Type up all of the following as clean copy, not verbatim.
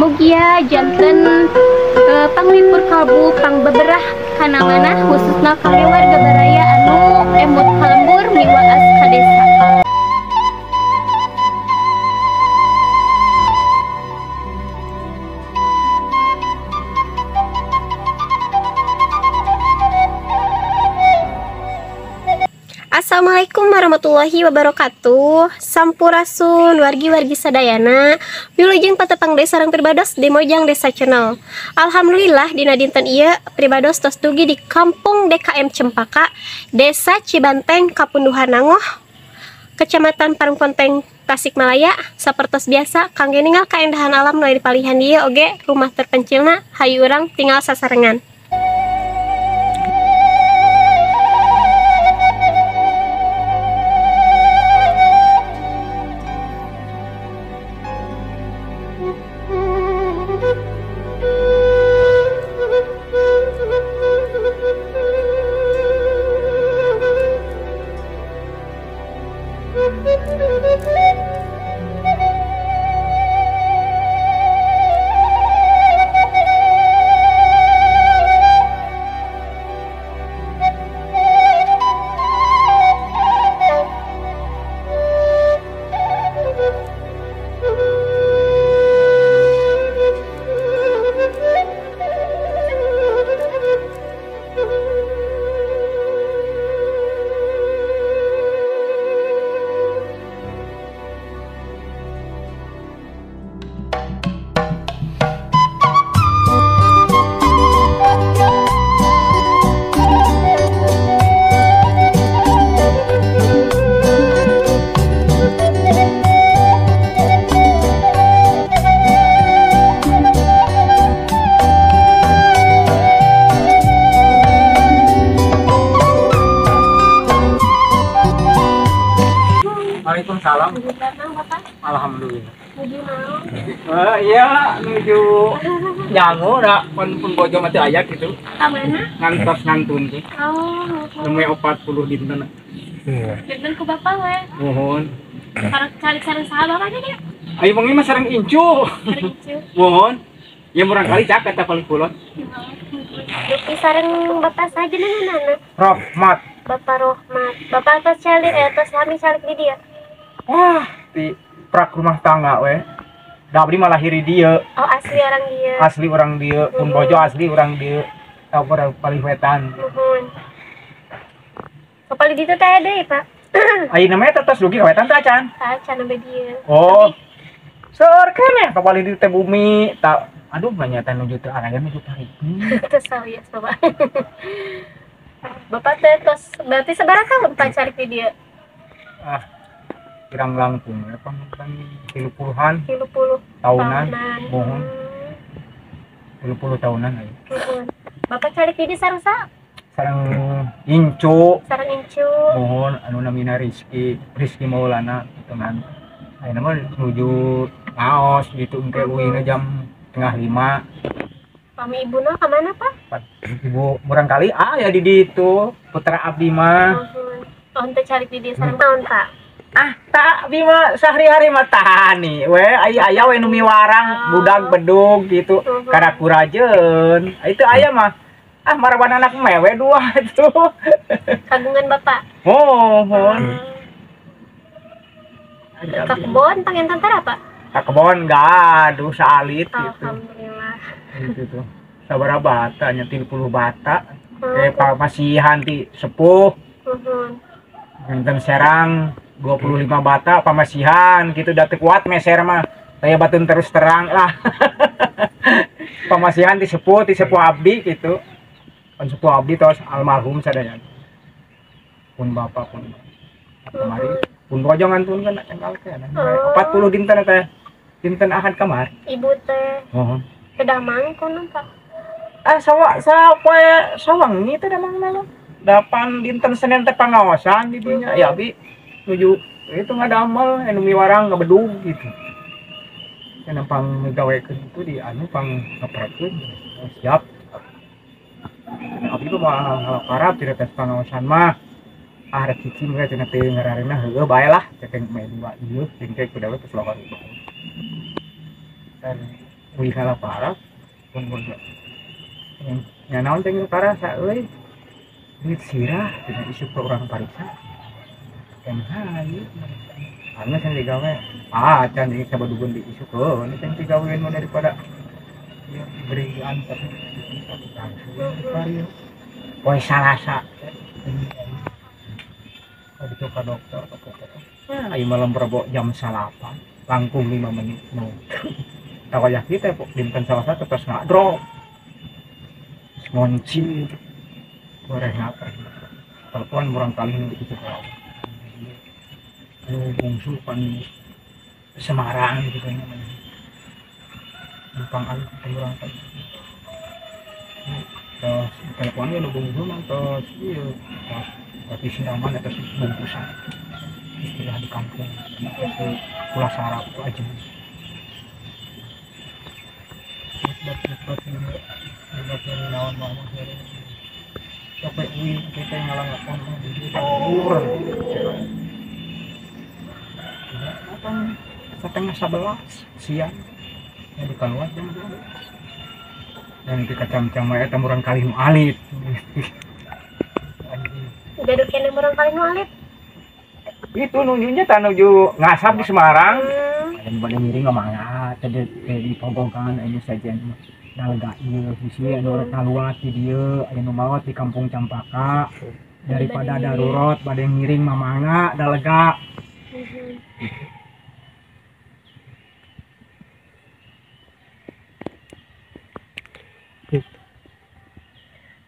Mugia janten panglipur kalbu pangbeberah kana manah khususna kangge warga baraya anu emut ka lembur miwaas ka desa. Assalamualaikum warahmatullahi wabarakatuh. Sampurasun wargi-wargi sadayana. Wilujeng patepang deui sareng pribados di Mojang Desa Channel. Alhamdulillah dina dinten ieu pribados tos dugi di Kampung DKM Cempaka, Desa Cibanteng, Kapunduhan Nangoh, Kecamatan Parungponteng, Tasikmalaya. Sapertos biasa kangge ningal kaendahan alam nu dipalihan dieu oge rumah terpencilna, hayu urang tinggal sasarengan. Waalaikumsalam. Alhamdulillah. Iya, nuju nyangu dah pun bojo mati aya gitu. Ka mana? Ngantos ngantun sih. Oh. Nembe 40 dinten. Dinten ku bapak we. Muhun. Sareng calik sareng saha bapak nya? Ayo bengi mah sareng incu. Sareng incu. Muhun. Ya murang kali cak eta paling kulon. Dupi sareng bapak saja nana. Rohmat. Bapak Rohmat. Bapak atas calik atas sami calik di dia. Wah, di prak rumah tangga we. Da abdi malah lahir di dieu. Oh, asli orang dieu. Asli orang dieu, pun bojo asli orang dieu. Tau paling wetan. Muhun. Paling ditu teh deui, Pak. Ayeuna mah tos dugi ka wetan teh acan. Acan sampe dieu. Oh. Seur keneh ka paling ditu teh bumi. Ta aduh banyak teh nuju teu araya nuju tarik. Teu sawios, Bapak. Bapak teh tos berarti sabaraha tahun Pak calik di dieu? Ah. Kirang langkung ya kan 30-an. 30 tahunan. Mohon. 30 tahunan aja. Bapak calik di sareng sa? Sareng incu. Sareng incu. Mohon anu namina Rizky, Rizky Maulana gitu kan. Ayeuna mah nuju ngaos gitu engke uina jam 4:30. Pami ibuna ka mana, Pak? Ibu murang kali ya di ditu putra abdi mah. Oh, henteu calik di dieu sareng naon, Pak? Ah, tak bima sehari-hari mah tani we aya aya we nu miwarang budak bedug gitu karakurajeun itu aya mah ah maraban anak mewe dua itu kagungan bapak. Mohon. Ka kebon panginten tara, Pak? Ka kebon gaduh saalit gitu. Alhamdulillah. Gitu tuh. Sabaraha bata nya 30 bata. Masihan ti sepuh. Enten serang 25 bata pamasihan gitu dah teu kuat meser mah. Saya batun terus terang lah. Pamasihan ti sepuh abdi gitu. Pan sepuh abdi tos almarhum sadaya. Pun bapak pun kemari pun bojo ngantun kan cengkal teh. 40 dinten teh. Dinten Ahad kamari. Ibu teh. Muhun. Teu damang kono, Pak. Ah sawa sapoe sawengi teh damang mah. Dapan dinten Senin teh pangaosan di dinya. Ya abdi nuju itu ngadamel anu miwarang ngabedug gitu. Kan pang gawekeun itu di anu pang ngaprakeun siap. Abdi mah karab tidak tes pangaosan mah. Ah rek cicing we cenah teu ngarareuna heueuh bae lah cekeng meh dua ieu jeung teh kuda we geus lokal. Dan Wih kalah parah pun bodoh. Nya naon teh karasa euy. Duit sirah cenah isuk ke urang pariksa. Kan hayu. Anu can digawe. Ah, can di sabadugeun di isukeun can digaweun mah daripada ya berian tapi poe Salasa. Itu ke dokter ke ayo malam Rebo jam 9 langkung 5 menit mau tawayah kita dinten Salasa terus ngadrop ngonci goreng apa telepon murang kali nu itu kau anu bungsu pan Semarang gitu nya numpang alih murang kali terus teleponnya nu bungsu mah terus ieu tapi siraman atau bungkusan istilah di kampung itu pulasara itu aja sampai win kita ngalang-ngalang di dapur 10:30 siang ya di keluar jam 12 dan kita cam-cam eta murang kali nu alit. Gaduh kene murang kali nu alit. Itu nujunya tah nuju ngasap di Semarang. Aya bade ngiring mangga teh di pogogan aya sajen dalega ieu bisi anu rek kaluat di dieu aya nu maot di Kampung Campaka daripada darurat bade ngiring mamangga dalega.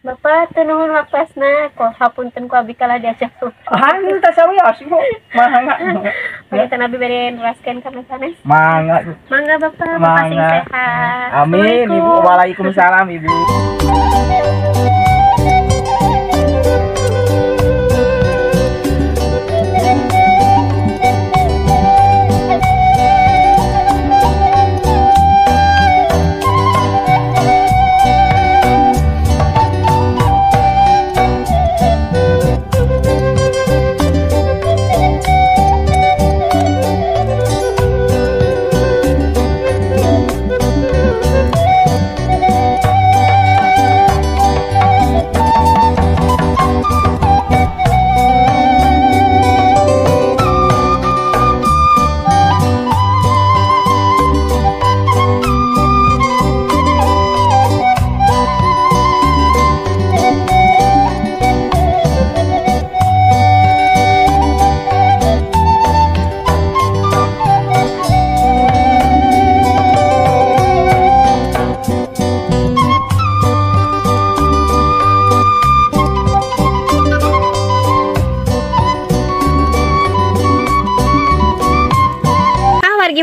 Bapak teu nuhun waktosna, kok hapunten ku abi kalah diajak. Henteu sawios Ibu. Mangga. Panginten abi bade neraskeun ka sanes. Mangga. Mangga Bapak, Bapak sing sehat. Amin Ibu. Waalaikumsalam Ibu.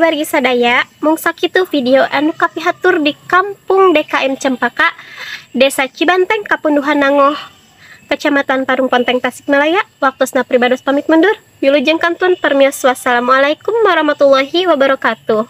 Wargi sadaya mung sakitu video anu kapihatur di Kampung DKM Cempaka, Desa Cibanteng, Kapunduhan Nangoh, Kecamatan Parung Ponteng, Tasikmalaya. Waktosna pribados pamit mundur. Wilujeng kantun permios, wassalamualaikum warahmatullahi wabarakatuh.